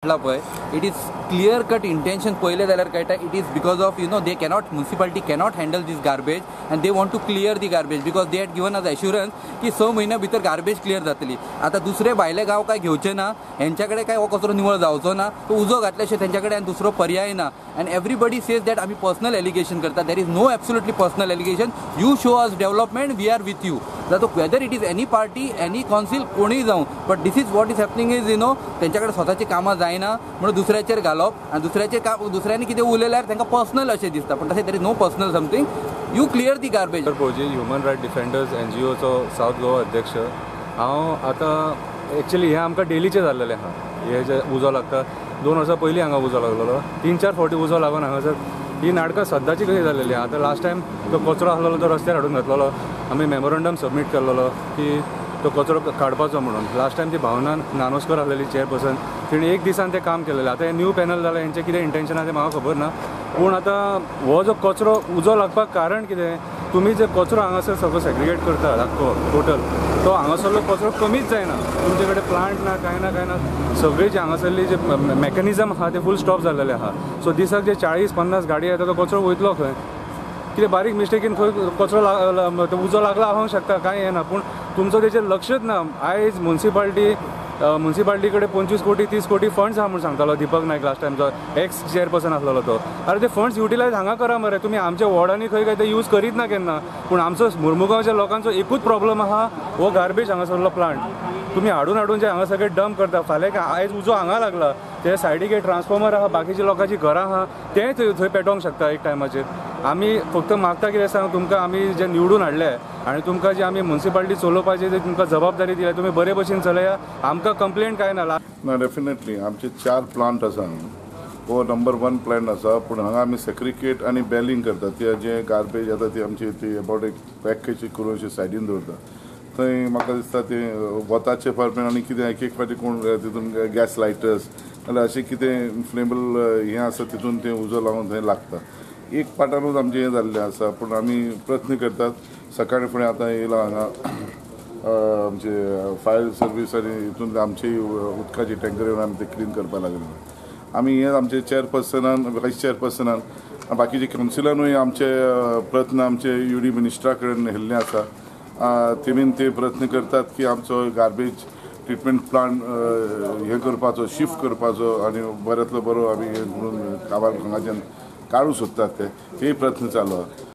घातला पळय, it is clear cut intention पळयलें जाल्यार कळटा, it is because of they cannot, municipality cannot handle this garbage and they want to clear the garbage because they had given us assurance की 6 म्हयन्या भितर garbage clear जातली. आतां दुसरे भायले गांव काय घेवचे ना, हेंच्या कडेन काय हो कचरो निवळ जावचो ना, तो उजो घातल्या शिवाय तेंच्या कडेन दुसरो पर्याय ना. And everybody says that आमी पर्सनल एलिगेशन करता. There is no absolutely personal allegation. You show us development, we are with you. जातो whether it is any party, any council, कोणूय जावं, but this is what is happening is तेंच्या कडेन स्वताची कामां जायना म्हणून दुसऱ्याचेर घालप आनी दुसऱ्याचेर काम, दुसऱ्यांनी कितें उलयल्यार तांकां पर्सनल अशें दिसता, पूण तशें there is no personal something. You clear the garbage. Panaji human right defenders NGOचो south Goa अध्यक्ष हांव. आतां एक्चुली हें आमकां डेलीचें जाल्लेलें आहा. हे जे उजो लागता, 2 वर्सां पयलीं हांगा उजो लागलेलो, 3-4 फावटी उजो लागून हांगासर ही नाटकां सद्दांची कशी जाल्लेली. आतां लास्ट टायम तो कचरो आसलेलो तो रस्त्यार हाडून घातलेलो, आमी मेमोरंडम सबमीट केल्लो की तो कचरो काडपाचो म्हणून. लास्ट टायम ती भावना नानोस्कर आसलेली चेअरपर्सन, तिणें एक दिसान तें काम केलेलें. आतां हें न्यू पॅनल जालें, हेंचें कितें इंटेन्शन आसा तें म्हाका खबर ना, पूण आतां हो जो कचरो उजो लागपाक कारण कितें, तुमी जे कचरो हांगासर सगळो सेग्रिगेट करता आख्खो टोटल, तो हांगासरलो कचरो कमीच जायना. तुमचे कडेन प्लांट ना, कांय ना, कांय ना, सगळी जी हांगासरली जे मॅकॅनिजम आहा ते फूल स्टॉप जाल्लेले आहा. सो दिसाक जे 40-50 गाडी येता तो कचरो वयतलो खंय? कितें बारीक मिस्टेकीन खंय कचरो उजो लागला आसूंक शकता, कांय हें ना, पूण तुमचो तेचेर लक्षच ना. आयज मुन्सिपाल्टी कडेन 25 कोटी 30 कोटी फंड्स आहा म्हूण सांगतालो दीपक नायक लास्ट टायम, जो एक्स चेअरपर्सन आसलेलो तो. अरे ते फंड्स युटिलायज हांगा करा मरे तुमी, आमच्या वॉर्डांनी खंय काय ते यूज करीत ना केन्ना. पूण आमचो मुर्मुगांवच्या लोकांचो एकूच प्रॉब्लम आहा, हो गार्बेज हांगासरलो प्लांट तुमी हाडून हाडून जे हांगा सगळे डंप करता. फाल्यां आयज उजो हांगा लागला, ते सायडीक एक ट्रान्सफॉर्मर आहा, बाकीच्या लोकांची घरां आहा, तें थंय पेटोवंक शकता एक टायमाचेर. आमी फक्त मागता कितें सांग, तुमकां आमी जे निवडून हाडले आनी तुमकां जे आमी मुन्सिपाल्टी चलोवपाची जे तुमकां जबाबदारी दिल्या, तुमी बरे भशेन चलया, आमकां कंप्लेन कांय ना. ना, डेफिनेटली आमचे 4 प्लांट आसा, हो नंबर 1 प्लांट आसा, पूण हांगा आमी सेग्रिगेट आनी बेलिंग करता. ते जे गार्बेज येता ती आमची ती अबावट एक पॅकेज करून अशी सायडीन दवरता. थंय म्हाका दिसता ते वताचे फारपेन आनी कितें एक एक फावटी कोण तितून गॅस लायटर्स जाल्यार अशें कितें इन्फ्लेमेबल हें आसा तितून तें उजो लागून थंय लागता. एक पाटानूच आमचें हें जाल्लें आसा, पूण आमी प्रयत्न करतात. सकाळी फुडें आतां येयला हांगा आमचे फायर सर्वीस आनी हितून आमची उदकाची टँकर येवन आमी ते क्लीन करपाक लागले. आमी हें आमचे चेअरपर्सनान, वायस चेअरपर्सनान, बाकीचे कावन्सिलानूय आमचे प्रयत्न आमचे यू डी मिनिस्टरा कडेन हेल्ले आसा. तेमीन ते प्रयत्न करतात की आमचो गार्बेज ट्रिटमेंट प्लांट हें करपाचो, शिफ्ट करपाचो आनी बऱ्यांतलो बरो आमी हें म्हणून काबार हांगाच्यान काडूंक सोदतात, ते प्रयत्न चालू आहा.